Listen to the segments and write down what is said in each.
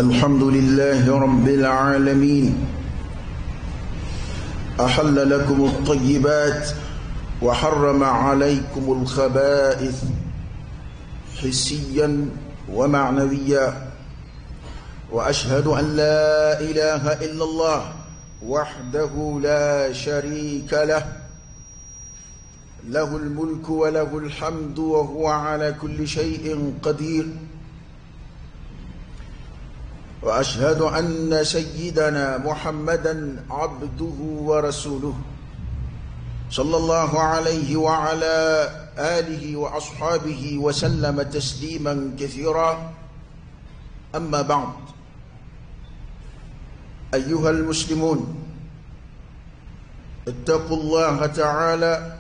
الحمد لله رب العالمين أحل لكم الطيبات وحرم عليكم الخبائث حسيا ومعنويا وأشهد أن لا إله إلا الله وحده لا شريك له له الملك وله الحمد وهو على كل شيء قدير واشهد ان سيدنا محمدا عبده ورسوله صلى الله عليه وعلى اله واصحابه وسلم تسليما كثيرا اما بعد ايها المسلمون اتقوا الله تعالى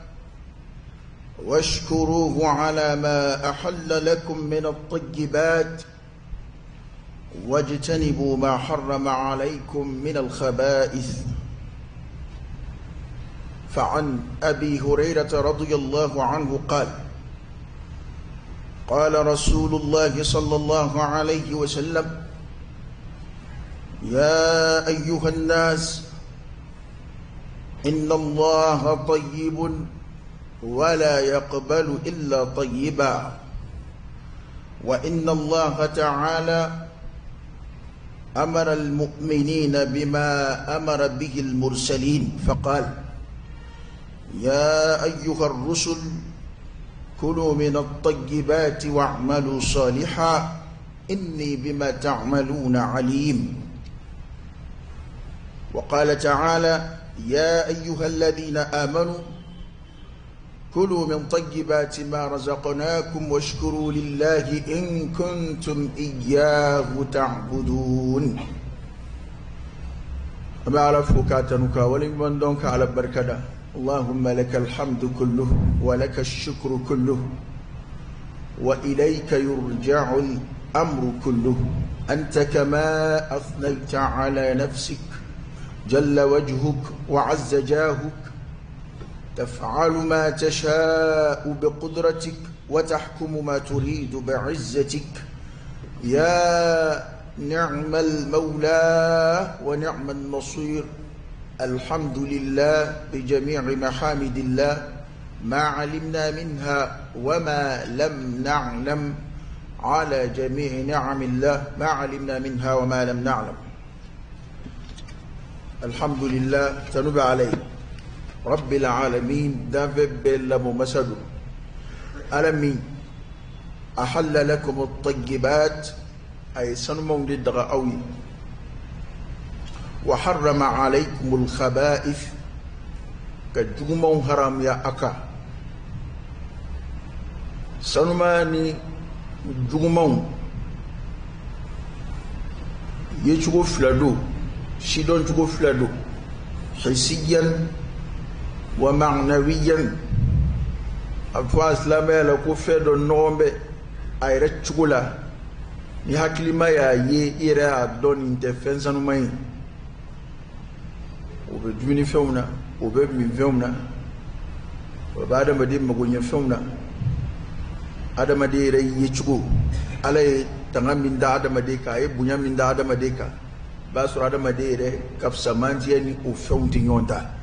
واشكروه على ما احل لكم من الطيبات واجتنبوا ما حرم عليكم من الخبائث فعن ابي هريره رضي الله عنه قال قال رسول الله صلى الله عليه وسلم يا ايها الناس ان الله طيب ولا يقبل الا طيبا وان الله تعالى امر المؤمنين بما امر به المرسلين فقال يا ايها الرسل كلوا من الطيبات واعملوا صالحا اني بما تعملون عليم وقال تعالى يا ايها الذين امنوا كلوا من طيبات ما رزقناكم واشكروا لله إن كنتم إياه تعبدون أما عرفك أتنك ولمن دونك على بركة اللهم لك الحمد كله ولك الشكر كله وإليك يرجع الأمر كله أنت كما أثنيت على نفسك جل وجهك وعز جاهك تفعل ما تشاء بقدرتك وتحكم ما تريد بعزتك يا نعم المولى ونعم النصير الحمد لله بجميع محامد الله ما علمنا منها وما لم نعلم على جميع نعم الله ما علمنا منها وما لم نعلم الحمد لله تنب عليه رب العالمين دافب بلا مسدو ألمي أحل لكم الطيبات أي سنمون للدغاوي وحرم عليكم الخبائث كجمون حرام يا أكا سنماني جمون yecogo fila don sidɔn cogo fila don hisiyan wa ma'nawiyan a fɔ a silamɛya la ko fɛn dɔ nɔgɔn bɛ a yɛrɛ cogo la ni hakilima y'a ye i yɛrɛ y'a dɔn nin tɛ fɛn sanuman ye o bɛ dumunifɛnw na o bɛ minfɛnw na o bɛ adamaden magoɲɛfɛnw na adamaden yɛrɛ yecogo ala ye tanga min da adamaden kan a ye bonya min da adamaden kan i b'a sɔrɔ adamaden yɛrɛ ka fisamantiya ni o fɛnw tɛ ɲɔgɔn ta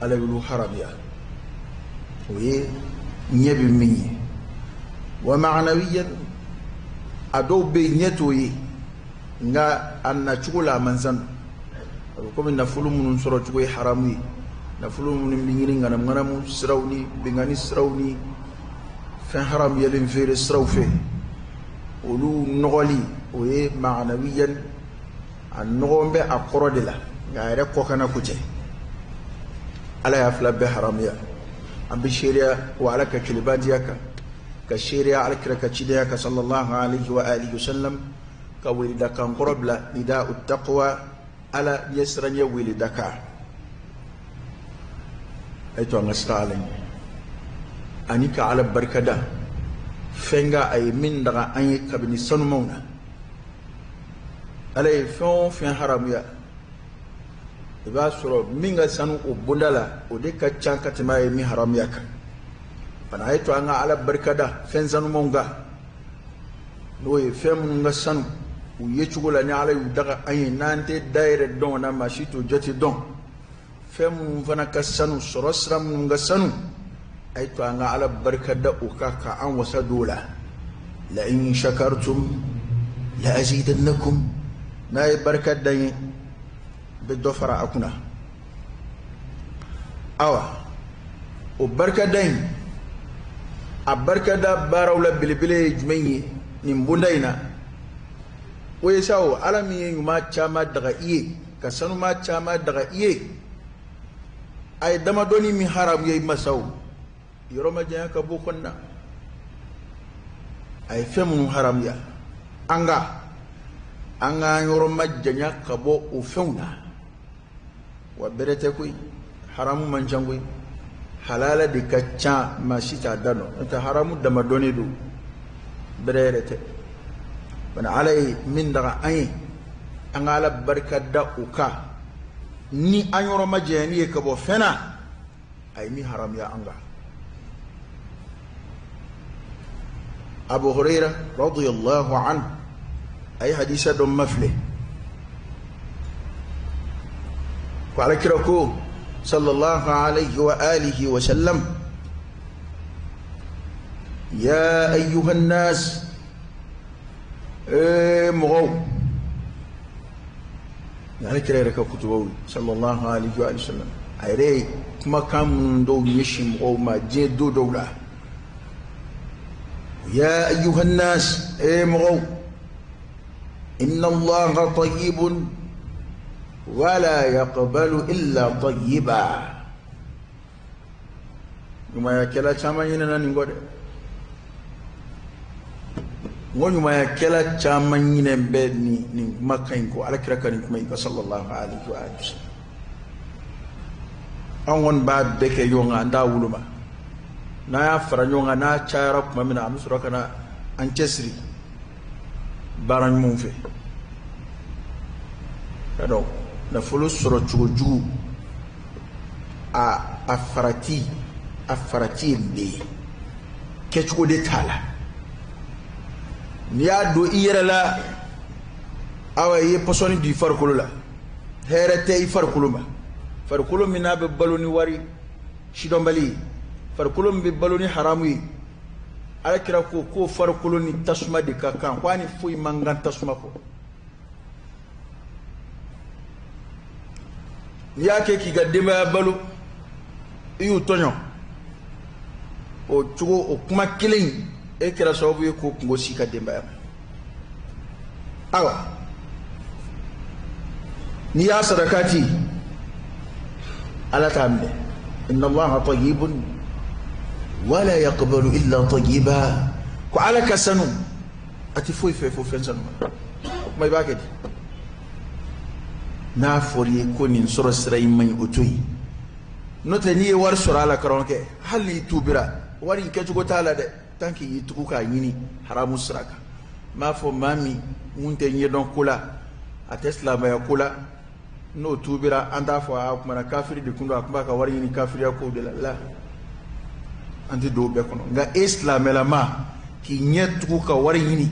ala y'olu haramuya o ye ɲɛ bɛ min ye wa ma'nawiyan a dɔw bɛ yen ɲɛ t'o ye nka a nacogo la a man sanu a bɛ komi nafolo minnu sɔrɔ cogo ye haramu ye nafolo minnu bɛ ɲini ŋanamuŋanamu siraw ni binkanni siraw ni fɛn haramuyalen feere siraw fɛ olu nɔgɔli o ye ma'nawiyan a nɔgɔn bɛ a kɔrɔ de la nka a yɛrɛ kɔkanna ko tɛ ala y'a fila bɛɛ haramuya an bɛ seereya wa ala ka kelenbatigiya kan ka seereya ala kira ka cidenya kan sallallahu alaihi wa alihi wa sallam ka weledakan kɔrɔ bila nida'u taqwa ala ɲɛsiranɲɛ weledakan a ye to an ka siran ala ɲɛ ani ka ala barikada fɛn ka a ye min daga an ye kabini sanumanw na ala ye fɛn o fɛn haramuya i b'a sɔrɔ min ka sanu o bonda la o de ka ca ka tɛmɛ a ye min haramuya kan fana a ye to an ka ala barikada fɛn sanumanw kan n'o ye fɛn minnu ka sanu U ye cogo la ni Ala y'u daga an ye, n'an tɛ da yɛrɛ dɔn na, maa si t'o jate dɔn. Fɛn minnu fana ka sanu, sɔrɔ sira minnu ka sanu, a ye to an ka Ala barika da o kan ka an wasa don o la. La in shakartum la azidannakum, n'a ye barika da n ye, bɛ dɔ fara a kunna. Awa, o barikada in, a barikada baaraw la belebele ye jumɛn ye nin bonda in na? O ye sa o, Ala min ye ɲuman caman daga i ye, ka sanuma caman daga i ye, a ye damadɔni min haramuya i ma sa o, yɔrɔ ma janya ka bɔ kɔnɔna. A ye fɛn minnu haramuya, an ka an k'an yɔrɔ ma janya ka bɔ o fɛnw na. Wa bɛrɛ tɛ koyi, haramu man ca koyi, halala de ka ca, maa si t'a da dɔn. N'o tɛ haramu damadɔni don, bɛrɛ yɛrɛ tɛ. Bana Ala ye min daga an ye, an ka Ala barika da o kan ni an yɔrɔ ma janyani ye ka bɔ fɛn na a ye min haramuya an kan. Abu Huraira radiyallahu anhu a ye hadisa dɔ mafilɛ ko Ala kira ko sallallahu alayhi wa alihi wa sallam, ya ayyuhan nas, ee mɔgɔw, Ala kira yɛrɛ ka kutubaw sallallahu alayhi wa sallam, a yɛrɛ ye kumakan minnu dɔw ɲɛsin mɔgɔw ma diɲɛ don dɔw la. Ya ayyuhan nas, ee mɔgɔw, inna Allaha tayyibun wala yaqbalu illa tayyiba. Ɲumanyakɛla caman ɲinɛna nin kɔ dɛ. N ko ɲumanyakɛla caman ɲinɛ bɛ nin kumakan in kɔ, Ala kira ka nin kuma in kɔ sallallahu alayhi wa sallam. An kɔni b'a bɛɛ kɛ ɲɔgɔn kan, an t'a woloma. N'an y'a fara ɲɔgɔn kan, n'a cayara tuma min na, an bɛ sɔrɔ ka na an cɛsiri baara ɲumanw fɛ. Ka dɔn nafolo sɔrɔ cogo jugu, a farati, a farati ye nin de ye, kɛcogo de t'a la. N'i y'a don i yɛrɛ la, awa, i ye pɔsɔni don i farikolo la, hɛrɛ tɛ i farikolo ma. Farikolo min n'a bɛ balo ni wari sidɔnbali ye, farikolo min bɛ balo ni haramu ye, Ala kira ko k'o farikolo ni tasuma de ka kan, ko a ni foyi man kan tasuma kɔ. N'i y'a kɛ k'i ka denbaya balo, i y'u tɔɲɔ, o cogo, o kuma kelen in, e kɛra sababu ye k'o kungo s'i ka denbaya ma. Awa, n'i y'a sarakati, Ala t'a minɛ. Inna Allaha tayyibun wala yaqbalu illa tayyiba. Ko Ala ka sanu, a tɛ foyi fɛ fo fɛn sanu ma. O kuma i b'a kɛ di? N'a fɔr'i ye ko nin sɔrɔ sira in man ɲi, o to yen. N'o tɛ, n'i ye wari sɔrɔ a la karamɔgɔkɛ, hali n'i tubira, wari in kɛcogo t'a la dɛ, tant que i y'i tugu k'a ɲini haramu sira kan. N b'a fɔ maa min mun tɛ ɲɛdɔn ko la, a tɛ silamɛya ko la, n'o tubira, an t'a fɔ a kumana kafiri de kun don, a tun b'a ka wari ɲini kafiriya kow de la. La, an tɛ don o bɛɛ kɔnɔ. Nka e silamɛlama k'i ɲɛ tugu ka wari ɲini,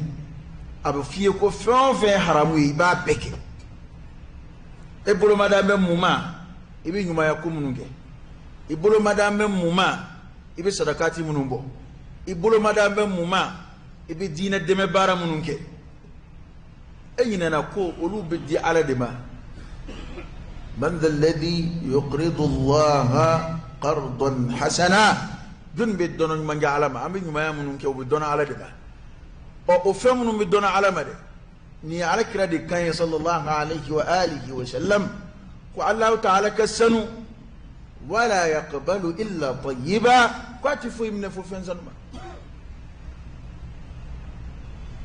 a bɛ f'i ye ko fɛn o fɛn ye haramu ye, i b'a bɛɛ kɛ. E bolomada bɛ mun ma? I bɛ ɲumanya ko minnu kɛ. I bolomada bɛ mun ma? I bɛ sadakati minnu bɔ. I bolomada bɛ mun ma? I bɛ diinɛ dɛmɛ baara minnu kɛ. E ɲinɛna ko olu bɛ di Ala de ma. Man dha alladhi yuqridu Allaha qardan hasana. Jɔnni bɛ dɔnɔ ɲuman kɛ Ala ma? An bɛ ɲumanya minnu kɛ, o bɛ dɔnɔ Ala de ma. Ɔ, o fɛn minnu bɛ dɔnɔ Ala ma dɛ, nin ye Ala kira de kan ye sallallahu alayhi wa alihi wa sallam, ko Alahu ta'ala ka sanu, wala yaqbalu illa tayyiba, ko a tɛ foyi minɛ fo fɛn sanu ma.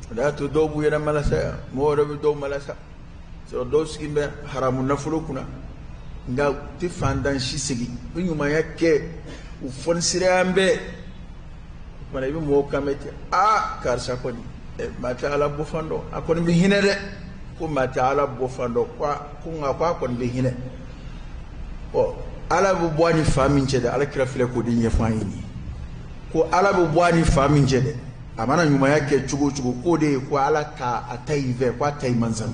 O de y'a to dɔw b'u yɛrɛ malasa yan, mɔgɔw yɛrɛ bɛ dɔw malasa sɔrɔ, dɔw sigilen bɛ haramu nafolo kunna, nka u tɛ fantan si segin, u bɛ ɲumanya kɛ, u fɔnisiraya bɛɛ. O kumana, i bɛ mɔgɔw kan mɛn ten: aa, karisa kɔni, maa tɛ Ala bɔ fan dɔn, a kɔni bɛ hinɛ dɛ. Ko maa tɛ Ala bɔ fan dɔn, ko nka ko a kɔni bɛ hinɛ. Ɔ, Ala bɛ bɔ a ni fa min cɛ dɛ, Ala kira filɛ k'o de ɲɛfɔ an ye nin ye, ko Ala bɛ bɔ a ni fa min cɛ dɛ. A mana ɲumanya kɛ cogo o cogo, k'o de ye ko Ala ka a ta i fɛ, ko a ta i man sanu.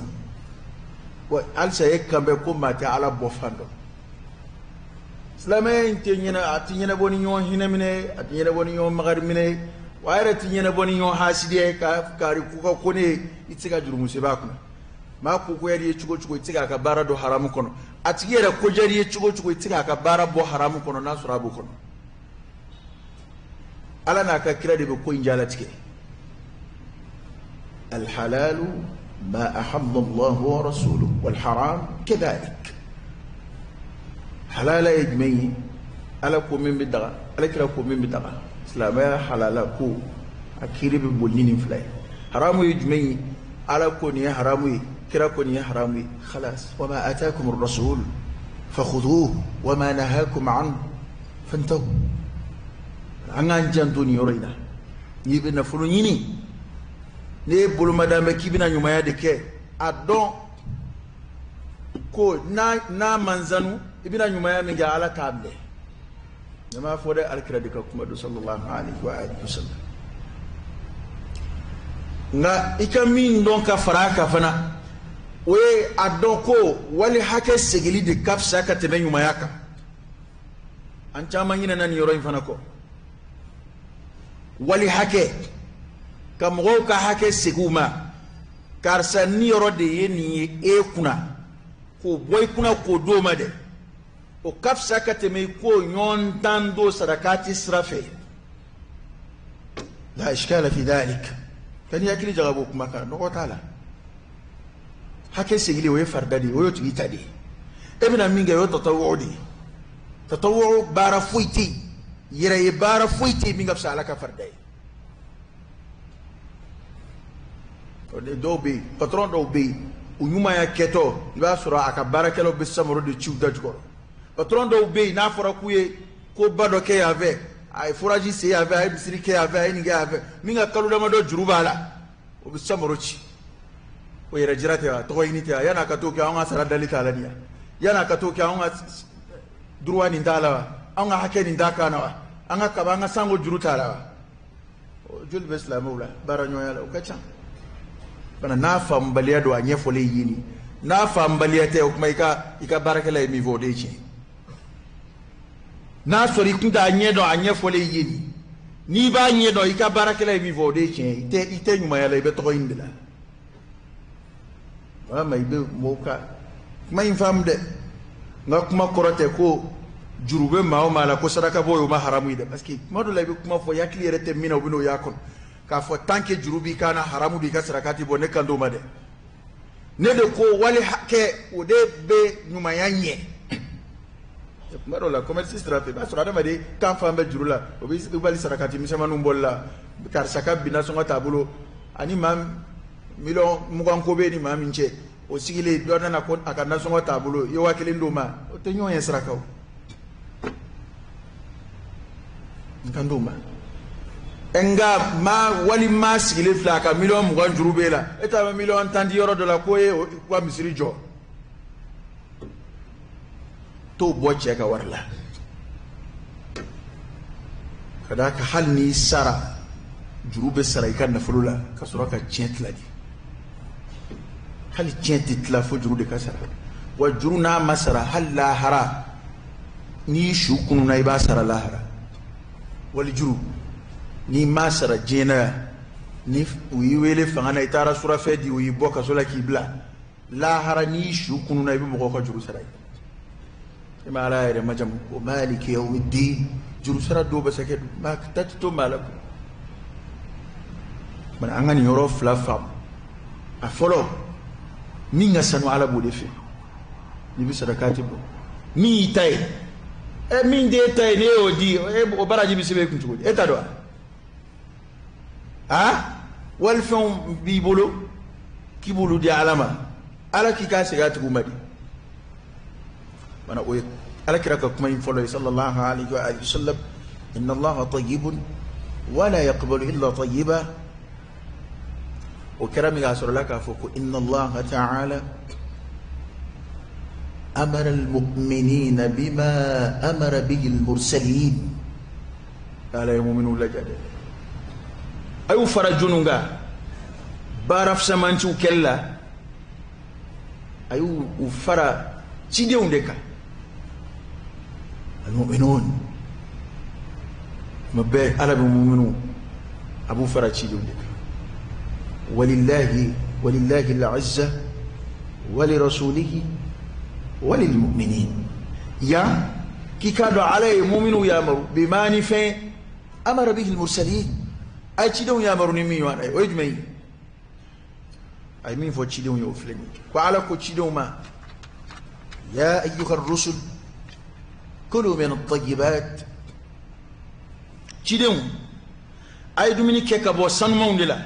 Wa halisa e kan bɛ ko maa tɛ Ala bɔ fan dɔn. Silamɛya in tɛ ɲɛnɛ, a tɛ ɲɛnabɔ ni ɲɔgɔn hinɛ minɛ ye, a tɛ ɲɛnabɔ ni ɲɔgɔn makari minɛ ye, wa a yɛrɛ tɛ ɲɛnabɔ ni ɲɔgɔn hasidiya ye. Ka kari ko ka ko ne ye, i tɛ se ka jurumu sɛbɛn a kunna. Maa ko goyar'i ye cogo o cogo, i tɛ se k'a ka baara don haramu kɔnɔ. A tigi yɛrɛ ko diyar'i ye cogo o cogo, i tɛ se k'a ka baara bɔ haramu kɔnɔ n'a sɔrɔ a b'o kɔnɔ. Ala n'a ka kira de bɛ ko in jalatigɛ. Alhalalu ma ahalla Allahu wa rasuluhu wal haram kadhalik. Halala ye jumɛn ye? Ala ko min bɛ daga, Ala kira ko min bɛ daga. Silamɛya halala ko a kiiri bɛ boli ni nin fila ye. Haramu ye jumɛn ye? Ala ko nin ye haramu ye, kira ko nin ye haramu ye. Khalas, wa ma atakum ar-rasul fakhudhuhu wa ma nahakum anhu fantahu. An k'an janto nin yɔrɔ in na. N'i bɛ nafolo ɲini, n'e bolomadan bɛ k'i bɛna ɲumanya de kɛ, a dɔn ko n'a man sanu, i bɛna ɲumanya min kɛ, Ala t'a minɛ. Ne m'a fɔ dɛ, alikira de ka kuma don sallallahu alaihi wa alihi wasallam. Nka i ka min dɔn ka fara a kan fana, o ye a dɔn ko wali hakɛ segili de ka fisa ka tɛmɛ ɲumanya kan. An caman ɲinɛna nin yɔrɔ in fana kɔ. Wali hakɛ, ka mɔgɔw ka hakɛ segin u ma, karisa ni yɔrɔ de ye nin ye e kunna, k'o bɔ i kunna k'o d'o ma dɛ, o ka fisa ka tɛmɛ i k'o ɲɔgɔn dan don sarakati sira fɛ. La ishkala fi dhalik. Ka n'i hakili jagabɔ kuma kan, nɔgɔ t'a la. Hakɛ segili o ye farida de ye, o y'o tigi ta de ye. E bɛna min kɛ, o ye tatawuw de ye. Tatawuw baara foyi tɛ yen, yɛrɛ ye baara foyi tɛ yen min ka fisa Ala ka farida ye. O de dɔw bɛ yen, patron dɔw bɛ yen, u ɲumanya kɛtɔ, i b'a sɔrɔ a ka baarakɛlaw bɛ samaro de ci u da jukɔrɔ. Patron dɔw bɛ yen, n'a fɔra k'u ye koba dɔ kɛ yan fɛ, a ye forage sen yan fɛ, a ye misiri kɛ yan fɛ, a ye nin kɛ yan fɛ, min ka kalo damadɔ juru b'a la, o bɛ samaro ci. O yɛrɛ jira tɛ wa, tɔgɔ ɲini tɛ wa? Yan'a ka t'o kɛ, anw ka sara dali t'a la nin ya. Yan'a ka t'o kɛ, anw ka droit nin t'a la wa, anw ka hakɛ nin t'a kan na wa, an ka kaba, an ka sango juru t'a la wa. Joli bɛ silamɛw la baara ɲɔgɔnya la, o ka ca. Bana n'a faamubaliya don, a ɲɛfɔlen ye nin. N'a faamubaliya tɛ, o kuma i ka baarakɛla ye min fɔ, o de ye tiɲɛ. N'a sɔrɔ i kun t'a ɲɛ dɔn, a ɲɛfɔlen ye nin. N'i b'a ɲɛ dɔn, i ka baarakɛla ye min fɔ, o de ye tiɲɛ ye. I tɛ ɲumanya la, i bɛ tɔgɔ ɲini de la. Walima i bɛ mɔgɔw ka kuma in faamu dɛ. N ka kuma kɔrɔ tɛ ko juru bɛ maa o maa la ko saraka bɔ ye o ma haramu ye dɛ, parce que kuma dɔ la i bɛ kuma fɔ, i hakili yɛrɛ tɛ min na, o bɛ n'o y'a kɔnɔ. K'a fɔ tant que juru b'i kan na, haramu don i ka saraka ti bɔ, ne kan t'o ma dɛ. Ne de ko wali hakɛ, o de bɛ ɲumanya ɲɛ. Kuma dɔw la commerce sira fɛ, i b'a sɔrɔ adamaden kan fan bɛ juru la, o bɛ bali sarakati misɛnmaninw bɔli la. Karisa ka binasɔngɔ t'a bolo, ani maa miliyɔn 20 ko bɛ ni maa min cɛ, o sigilen dɔ nana ko a ka nasɔngɔ t'a bolo, i ye 5000 d'o ma, o tɛ ɲɔgɔn ye sarakaw. N kan t'o ma. Nka maa wali maa sigilen filɛ, a ka miliyɔn 20 juru b'e la, e t'a bɛ miliyɔn 10 di yɔrɔ dɔ la ko e ka misiri jɔ, t'o bɔ cɛ ka wari la. Ka d'a kan hali n'i sara, juru bɛ sara i ka nafolo la ka sɔrɔ ka tiɲɛ tila de. Hali tiɲɛ tɛ tila fo juru de ka sara. Wa juru n'a ma sara, hali lahara n'i su kununa, i b'a sara lahara. Wali juru n'i m'a sara diɲɛ na yan, ni u y'i wele fanga na, i taara surafɛn di, u y'i bɔ kaso la k'i bila lahara, n'i su kununa, i bɛ mɔgɔw ka juru sara ye. I ma Ala yɛrɛ majamu ko maliki yawmiddin, juru sara dɔw bɛ se kɛ maa ta tɛ to maa la. Bana an ka nin yɔrɔ fila faamu. A fɔlɔ, min ka sanu Ala b'o de fɛ, n'i bɛ sarakati bɔ, min y'i ta ye, ɛ min t'e ta ye, n'e y'o di, o baraji bɛ sɛbɛn e kun cogo di? E ta don wa? A walifɛnw b'i bolo k'i b'olu di Ala ma, Ala k'i k'a segin a tigiw ma di. Bana o ye Ala kira ka kuma in fɔlɔ ye sallallahu alaihi wa alihi wasallam, inna Allaha tayyibun wa la yaqbalu illa tayyiba. O kɛra min k'a sɔrɔla k'a fɔ ko inna Allaha ta'ala amara al-mu'minina bima amara bihi al-mursalin. Ala ye mu'minu lajɛ dɛ. A y'u fara jɔnniw kan baara fisamantiw kɛli la, a y'u fara cidenw de kan. Almu'minun, tuma bɛɛ Ala bɛ muminu a b'u fara cidenw de kan. Walillahi walillahi al-izza walirasulihi walilmu'minin. Yan k'i k'a dɔn Ala ye muminu yamaru bima ni fɛn amara bihi al-mursalin, a ye cidenw yamaru ni min ɲɔgɔnna ye, o ye jumɛn ye? A ye min fɔ cidenw ye o filɛ nin ye. Ko Ala ko cidenw ma, ya ayyuha rusul kulu min at-tayyibat, cidenw a ye dumuni kɛ ka bɔ sanumanw de la,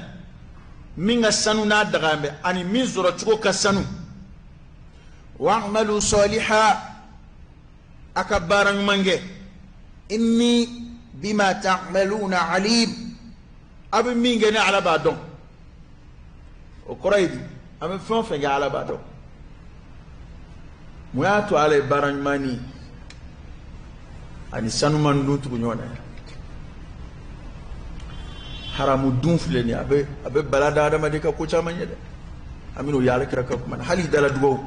min ka sanu n'a daga bɛ ani min sɔrɔ cogo ka sanu. Wa'malu saliha, a ka baara ɲuman kɛ. Inni bima ta'maluna alim, a bɛ min kɛ ne Ala b'a dɔn. O kɔrɔ ye di? An bɛ fɛn o fɛn kɛ Ala b'a dɔn. Mun y'a to Ala ye baara ɲuman ni ani sanuman dun tugu ɲɔgɔn na? Haramu dun filɛ nin ye, a bɛ bala da adamaden ka ko caman ye dɛ. An bɛn'o ye Ala kira ka kuma na. Hali i dala dugawu,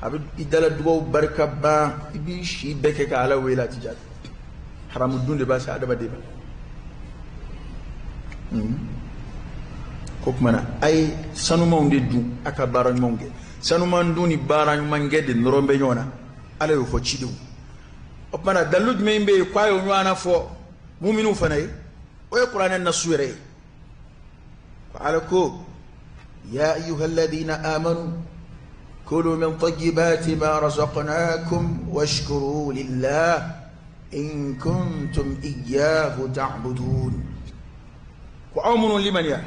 a bɛ i dala dugawu barika ban, i b'i si bɛɛ kɛ ka Ala wele a ti jaabi. Haramu dun de b'a se adamaden ma. Ko tuma na a ye sanumanw de dun, a ka baara ɲumanw kɛ. Sanuman dun ni baara ɲuman kɛ de nɔrɔ bɛ ɲɔgɔn na. Ala y'o fɔ cidenw. O tuma na dalilu jumɛn bɛ yen k'a y'o ɲɔgɔnna fɔ muminu fana ye? O ye kuranɛ nasu yɛrɛ ye. Ko Ala ko, ya ayyuha alladhina amanu kulu min tayyibati ma razaqnakum washkuru lillah in kuntum iyyahu ta'budun. Ko aw minnu limaniya,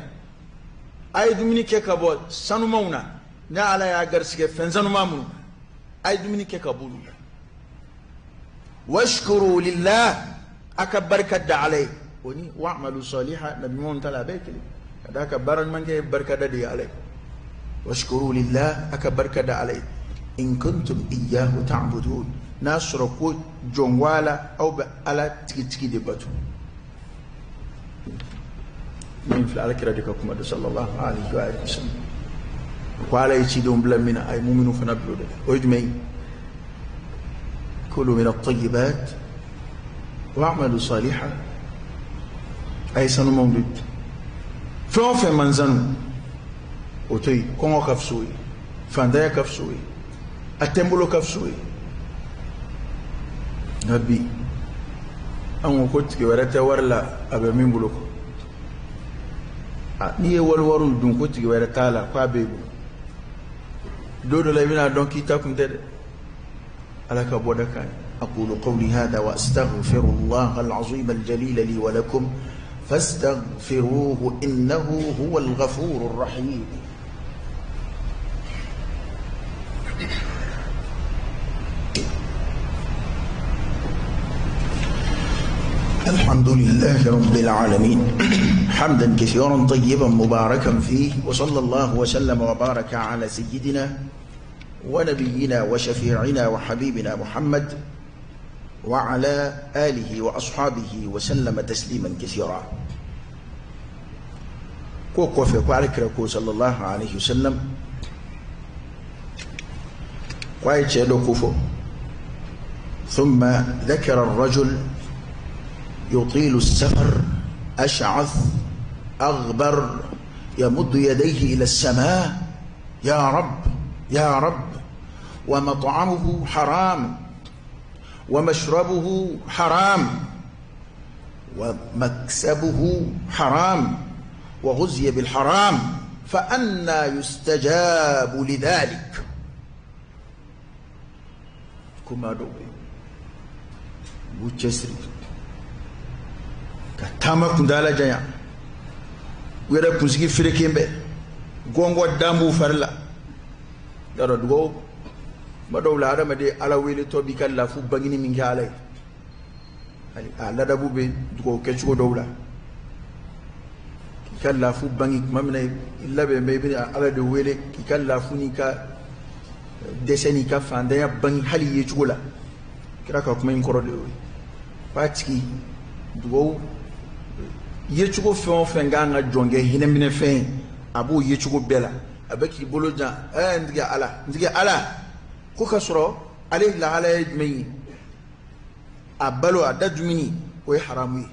a ye dumuni kɛ ka bɔ sanumanw na, ni Ala y'a garisigɛ fɛn sanuman minnu, a ye dumuni kɛ ka bɔ olu la. Washkuru lillah, a ka barika da Ala ye. O ni wa'malu saliha nabi ɲumanw ta la a bɛɛ ye kelen. Ka d'a kan baara ɲuman kɛ ye barika da de ye Ala ye. Washkuru lillah, a ka barika da Ala ye. In kuntum iyyahu ta'budun, n'a sɔrɔ ko jɔnwa la aw bɛ Ala tigitigi de bato. Min filɛ Ala kira de ka kuma don sallallahu alaihi wa sallam. Ko Ala ye cidenw bila min na, a ye muminu fana bila o de la. O ye jumɛn ye? Kulu min at-tayyibat wa'malu salihan, a ye sanumanw de dun. Fɛn o fɛn man sanu o to yen. Kɔngɔ ka fisa o ye, fantanya ka fisa o ye, a tɛ n bolo ka fisa o ye. Nka bi an ko ko tigi wɛrɛ tɛ wari la a bɛ min bolo kɔ. N'i ye wali wariw dun ko tigi wɛrɛ t'a la k'a b'e bolo, don dɔ la i bɛna dɔn k'i ta kun tɛ dɛ. Ala ka bɔda kan ye. أقول قولي هذا وأستغفر الله العظيم الجليل لي ولكم فاستغفروه إنه هو الغفور الرحيم. الحمد لله رب العالمين حمدا كثيرا طيبا مباركا فيه، وصلى الله وسلم وبارك على سيدنا ونبينا وشفيعنا وحبيبنا محمد وعلى آله وأصحابه وسلم تسليما كثيرا. كو صلى الله عليه وسلم ثم ذكر الرجل يطيل السفر أشعث أغبر يمد يديه إلى السماء يا رب يا رب، ومطعمه حرام ومشربه حرام ومكسبه حرام وغزي بالحرام فأنى يستجاب لذلك. كما دوبي بوتشسري ka taama kuntaala janya, u yɛrɛ kunsigi fereken bɛ gɔngɔ dan b'u fari la. Yarɔ dugawu kuma dɔw la adamaden Ala weletɔ b'i ka lafu bangini min kɛ Ala ye, a ladabu bɛ dugawu kɛcogo dɔw la. K'i ka lafu bangi tuma min na i labɛn bɛ i bɛna Ala de wele, k'i ka lafu n'i ka dɛsɛ n'i ka fantanya bangi hali ye cogo la. Kira ka kuma in kɔrɔ de y'o ye. K'a tigi dugawu Yecogo fɛn o fɛn kan ka jɔn kɛ hinɛminɛfɛn ye, a b'o yecogo bɛɛ la. A bɛ k'i bolo jan, n tigi Ala, n tigi Ala, ko ka sɔrɔ ale lahala ye jumɛn ye? A balo, a da dumuni, o ye haramu ye.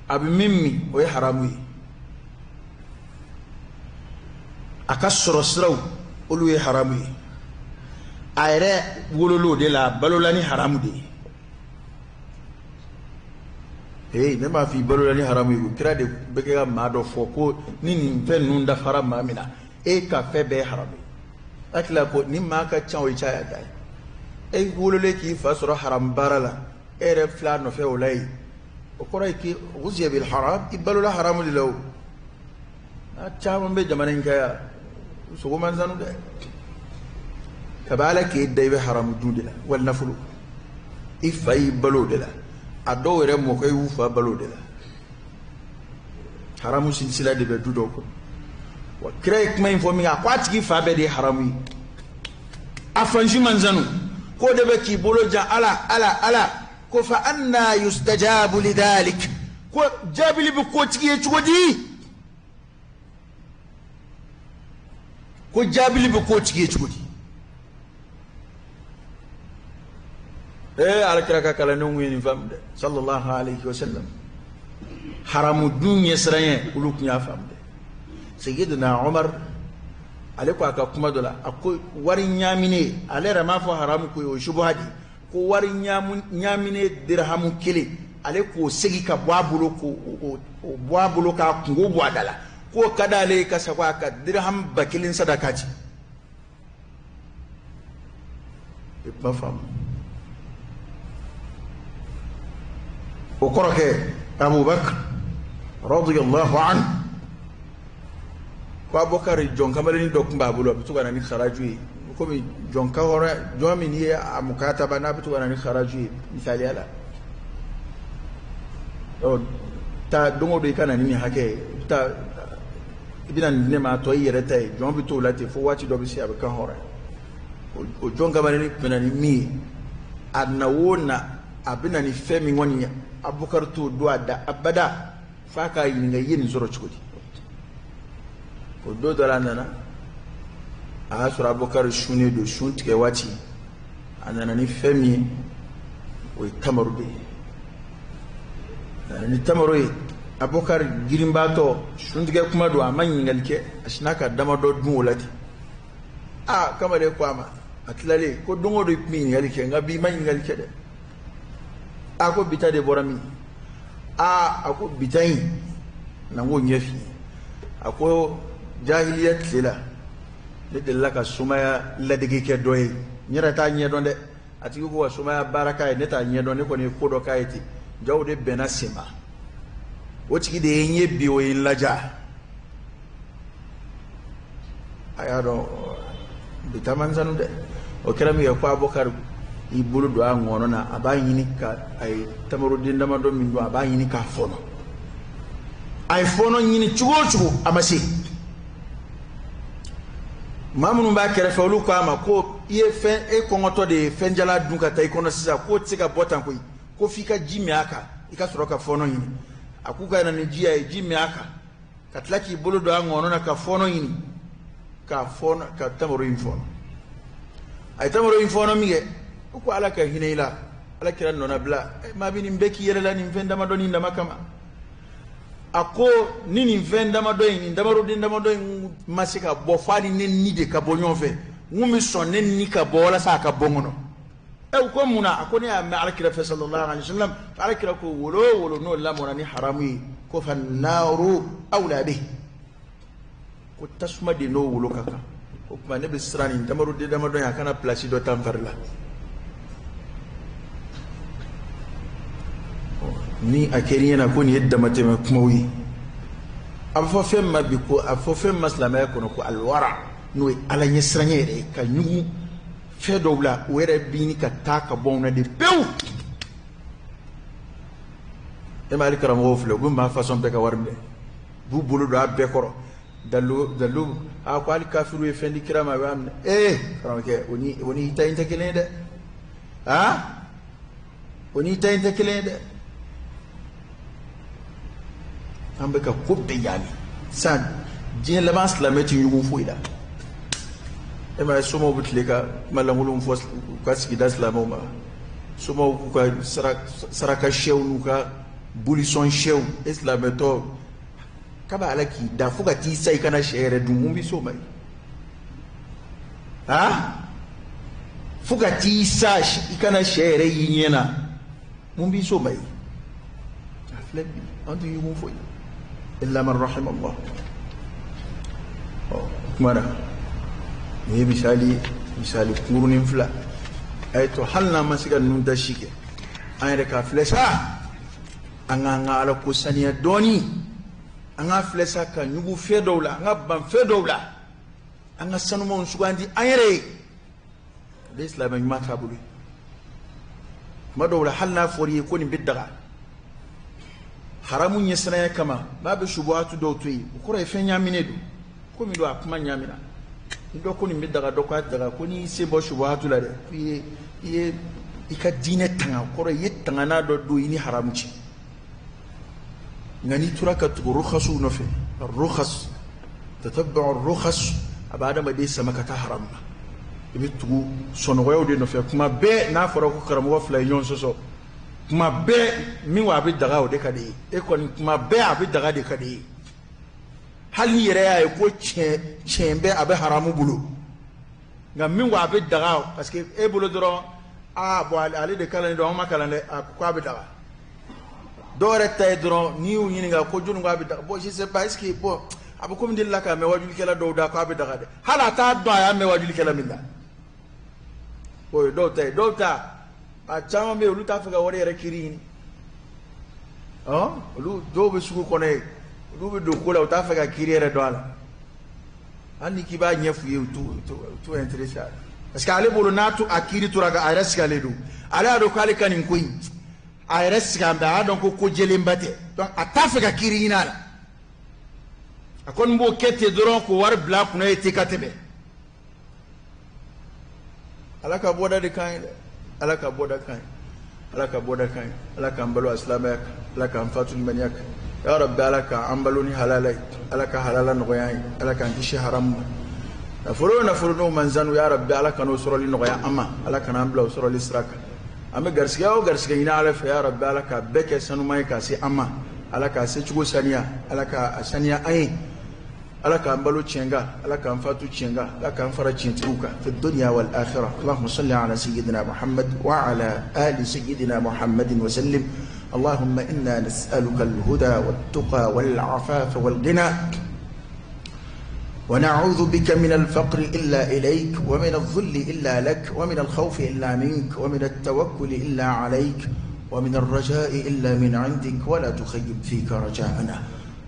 A bɛ min min, o ye haramu ye. A ka sɔrɔ siraw, olu ye haramu ye. A yɛrɛ wolol'o de la, a balola ni haramu de ye. Ee, ne m'a fɔ i balola ni haramu ye, kira de bɛ kɛ ka maa dɔ fɔ ko ni nin fɛn ninnu dafara maa min na, e ka fɛn bɛɛ ye haramu ye. Hakili la ko ni maa ka ca, o ye caya da ye. E wololen k'i fa sɔrɔ haramu baara la, e yɛrɛ filɛ a nɔfɛ o la yen, o kɔrɔ ye k'i guziya bil haram, i balola haramu de la. O a caman bɛ jamana in kan yan, sogo man sanu dɛ. Kabi Ala k'e da, i bɛ haramu dun de la, wali nafolo i fa y'i balo o de la, a dɔw yɛrɛ mɔkɛ y'u fa balo o de la. Haramu silsila de bɛ du dɔw kɔnɔ. Wa kira ye kuma in fɔ min kɛ, a ko a tigi fa bɛɛ de ye haramu ye, a fansi man sanu, k'o de bɛ k'i bolo jan Ala, Ala, Ala, ko fa anna yustajabu lidhalik, ko jaabili bɛ k'o tigi ye cogo di? Ko jaabili bɛ k'o tigi ye cogo di? Ee, alakira ka kalandenw ye nin faamu dɛ, sallallahu alayhi wa sallam. Haramu dun ɲɛsiranɲɛ, olu tun y'a faamu dɛ. Sayyidina Umar, ale ko a ka kuma dɔ la, a ko wari ɲaaminen, ale yɛrɛ m'a fɔ haramu ko ye, o ye subuha de ye, ko wari ɲaaminen dirhamu kelen, ale k'o segin ka bɔ a bolo, k'o bɔ a bolo, k'a kungo bɔ a da la, k'o ka d'ale ye ka sago a ka dirhamu 1000 sadaka ci. I kuma faamu? O kɔrɔkɛ Abubakar radiyallahu anhu ko Abubakar jɔn kamalennin dɔ tun b'a bolo, a bɛ to ka na ni haraju ye, komi jɔn ka hɔrɔn, jɔn min ye a mukataba, n'a bɛ to ka na ni haraju ye, misaliya la, ɔ taa don o don i ka na ni nin hakɛ ye, i bɛ taa i bɛna nin di ne ma, a tɔ i yɛrɛ ta ye. Jɔn bɛ t'o la ten fo waati dɔ bɛ se, a bɛ kan hɔrɔn. O jɔn kamalennin tun bɛ na ni min ye, a na o na, a bɛ na ni fɛn min kɔni ye, Abubakar t'o don a da abada f'a k'a ɲininka i ye nin sɔrɔ cogo di. O don dɔ la, a nana, a y'a sɔrɔ Abubakar sunnen don, sun tigɛ waati. A nana ni fɛn min ye, o ye tamaro de ye. A nana ni tamaro ye, Abubakar girinbaatɔ, suntigɛ kuma don, a ma ɲininkali kɛ, a sinna ka damadɔ dun o la ten. Aa, kamalen ko a ma, a tilalen, ko don o don i tun bɛ ɲininkali kɛ, nka bi i ma ɲininkali kɛ dɛ. A ko bi ta de bɔra min? Aa, a ko bi ta in na, n k'o ɲɛ f'i ye. A ko jahiliya tile la, ne delila ka somaya ladege kɛ dɔ ye, n yɛrɛ t'a ɲɛdɔn dɛ. A tigi ko ka somaya baara k'a ye, ne t'a ɲɛdɔn, ne kɔni ye ko dɔ k'a ye ten, jaw de bɛnna sen ma. O tigi de ye n ye bi, o ye n laja. A y'a dɔn bi ta man sanu dɛ. O kɛra min kɛ, ko Abubakar i bolo don a ŋɔnɔ na, a b'a ɲini ka, a ye tamaroden damadɔ min dun, a b'a ɲini k'a fɔɔnɔ. A ye fɔɔnɔ ɲini cogo o cogo, a ma se. Maa minnu b'a kɛrɛfɛ, olu ko a ma ko i ye fɛn, e kɔngɔtɔ de ye fɛn jalan dun ka taa i kɔnɔ sisan, k'o tɛ se ka bɔ tan koyi, ko f'i ka ji min a kan, i ka sɔrɔ ka fɔɔnɔ ɲini. A k'u ka na ni ji ye, a ye ji min a kan, ka tila k'i bolo don a ŋɔnɔ na ka fɔɔnɔ ɲini, k'a fɔɔnɔ, ka tamaro in fɔɔnɔ. A ye tamaro in fɔɔnɔ min kɛ, o ko Ala ka hinɛ i la, Ala kira nɔnabila, maa bɛ nin bɛɛ k'i yɛrɛ la nin fɛn damadɔ nin dama kama. A ko ni nin fɛn damadɔ in, nin tamaroden damadɔ in ma se ka bɔ f'a ni ne ni de ka bɔ ɲɔgɔn fɛ, n kun bɛ sɔn ne ni ka bɔ walasa a ka bɔ n kɔnɔ. Ɛ, u ko mun na? A ko ne y'a mɛn Ala kira fɛ sallallahu alaihi wa sallam, Ala kira ko wolo o wolo n'o lamɔna ni haramu ye, ko fa naaru awla bihi, ko tasuma de n'o wolo ka kan. O tuma ne bɛ siran nin tamaroden damadɔ in, a kana pilasi dɔ ta n fari la. Ni a kɛra i ɲɛna ko nin ye damatɛmɛ kumaw ye, a bɛ fɔ fɛn min ma bi ko, a bɛ fɔ fɛn min ma silamɛya kɔnɔ ko alwara, n'o ye Ala ɲɛsiranɲɛ yɛrɛ ye, ka ɲugun fɛn dɔw la, o yɛrɛ bɛ ɲini ka taa ka bɔ anw na de pewu. E ma hali karamɔgɔw filɛ, u bɛ maa fasɔn bɛɛ ka wari minɛ, u b'u bolo don a bɛɛ kɔrɔ. Dalu dalu, a ko hali kafiru ye fɛn di kira ma, a b'a minɛ. Ee, karamɔgɔkɛ, o ni i ta in tɛ kelen ye dɛ. Aa, o ni i ta in tɛ kelen ye dɛ. An bɛ ka ko bɛɛ ɲaami sisan. Diɲɛ laban, silamɛ tɛ ɲugun foyi la. E m'a ye, somaw bɛ tile ka kuma lankolonw fɔ u ka sigida silamɛw ma. Somaw k'u ka saraka sɛw n'u ka bolisɔn sɛw. E silamɛtɔ, kaba Ala k'i da fo ka t'i sa, i kana sɛ yɛrɛ dun, mun b'i s'o ma ye? Ha, fo ka t'i sa, i kana sɛ yɛrɛ y'i ɲɛ na, mun b'i s'o ma ye? A filɛ bi, an tɛ ɲugun foyi, illa man rahima Allah. Ɔ, o kuma na, nin ye misali ye, misali kunkurunin fila. A ye to, hali n'an ma se ka ninnu da si kɛ, an yɛrɛ k'a filɛ sa, an k'an ka Ala ko saniya dɔɔni. An k'a filɛ sa ka ɲugu fɛn dɔw la, an ka ban fɛn dɔw la, an ka sanumanw sugandi an yɛrɛ ye. O de ye silamɛ ɲuman taabolo ye. Tuma dɔw la, hali n'a fɔra i ye ko nin bɛ daga haramu ɲɛsiranya kama, n'a bɛ subuhatu dɔw to yen, o kɔrɔ ye fɛn ɲaaminen don, ko min don, a kuma ɲaamina. Ni dɔ ko nin bɛ daga, dɔ k'a daga, ko n'i sen bɔ subuhatu la dɛ, ko i ye i ka diinɛ tanga, o kɔrɔ i ye tangana dɔ don i ni haramu cɛ. Nka n'i tora ka tugu rukhasuw nɔfɛ, rukhas, tatabbu'u rukhas, a bɛ adamaden sama ka taa haramu na. I bɛ tugu sɔnɔgɔyaw de nɔfɛ kuma bɛɛ. N'a fɔra ko karamɔgɔ fila ye ɲɔgɔn sɔsɔ, kuma bɛɛ min ko a bɛ daga, o de ka di ye. E kɔni, kuma bɛɛ a bɛ daga de ka di ye, hali n'i yɛrɛ y'a ye ko tiɲɛ tiɲɛ bɛ a bɛ haramu bolo. Nka min ko a bɛ daga, parce que e bolo dɔrɔn, aa bon, ale de kalan don, anw ma kalan dɛ, a ko a bɛ daga. Dɔw yɛrɛ ta ye dɔrɔn, n'i y'u ɲininka ko jɔnni ko a bɛ daga, bon, je sais pas, est ce que, bon, a bɛ komi delila k'a mɛn wajulikɛla dɔw da ko a bɛ daga dɛ, hali a t'a dɔn a y'a mɛn wajulikɛla min da. O ye dɔw ta ye. Dɔw ta, a caman bɛ yen, olu t'a fɛ ka wari yɛrɛ kiiri ɲini. Ɔn, olu dɔw bɛ sugu kɔnɔ yen, olu bɛ don ko la, u t'a fɛ ka kiiri yɛrɛ dɔn a la. Hali ni k'i b'a ɲɛf'u ye, u t'u intéressé a la, parce que ale bolo, n'a to a kiiri tora a yɛrɛ sigalen don. Ale y'a dɔn k'ale ka nin ko in, a yɛrɛ sigan bɛ, a y'a dɔn ko jɛlenba tɛ, donc a t'a fɛ ka kiiri ɲini a la. A kɔni b'o kɛ ten dɔrɔn k'o wari bila a kunna ye ten ka tɛmɛ. Ala ka bɔda de kan ye dɛ. Ala ka bɔda kan ye, Ala ka bɔda kan ye. Ala k'an balo a silamɛya kan, Ala k'an fatu limaniya kan. Ya Rabbi, Ala k'an balo ni halala ye, Ala ka halala nɔgɔya an ye, Ala k'an kisi haramu ma. Nafolo o nafolo n'o man sanu, ya Rabbi, Ala kan'o sɔrɔli nɔgɔya an ma, Ala kana an bila o sɔrɔli sira kan. An bɛ garisigɛ o garisigɛ ɲini Ala fɛ, ya Rabbi, Ala k'a bɛɛ kɛ sanuman ye k'a se an ma. Ala k'a secogo saniya, Ala k'a saniya an ye. Ala k'an balo tiɲɛ kan, Ala k'an fatu tiɲɛ kan, Ala k'an fara tiɲɛtigiw kan fi dunya wal akhirah. Allahumma salli ala sayyidina Muhammad wa ala ali sayyidina Muhammadin wa sallim. اللهم إنا نسألك الهدى والتقى والعفاف والغنى، ونعوذ بك من الفقر إلا إليك، ومن الذل إلا لك، ومن الخوف إلا منك، ومن التوكل إلا عليك، ومن الرجاء إلا من عندك، ولا تخيب فيك رجاءنا.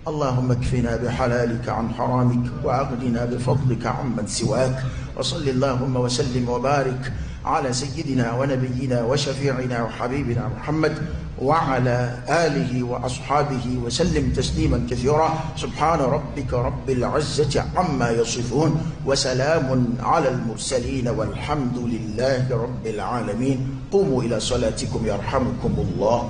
اللهم اكفنا بحلالك عن حرامك، وأغننا بفضلك عمن سواك. وصل اللهم وسلم وبارك على سيدنا ونبينا وشفيعنا وحبيبنا محمد وعلى آله وأصحابه وسلم تسليما كثيرا. سبحان ربك رب العزة عما يصفون، وسلام على المرسلين، والحمد لله رب العالمين. قوموا إلى صلاتكم يرحمكم الله.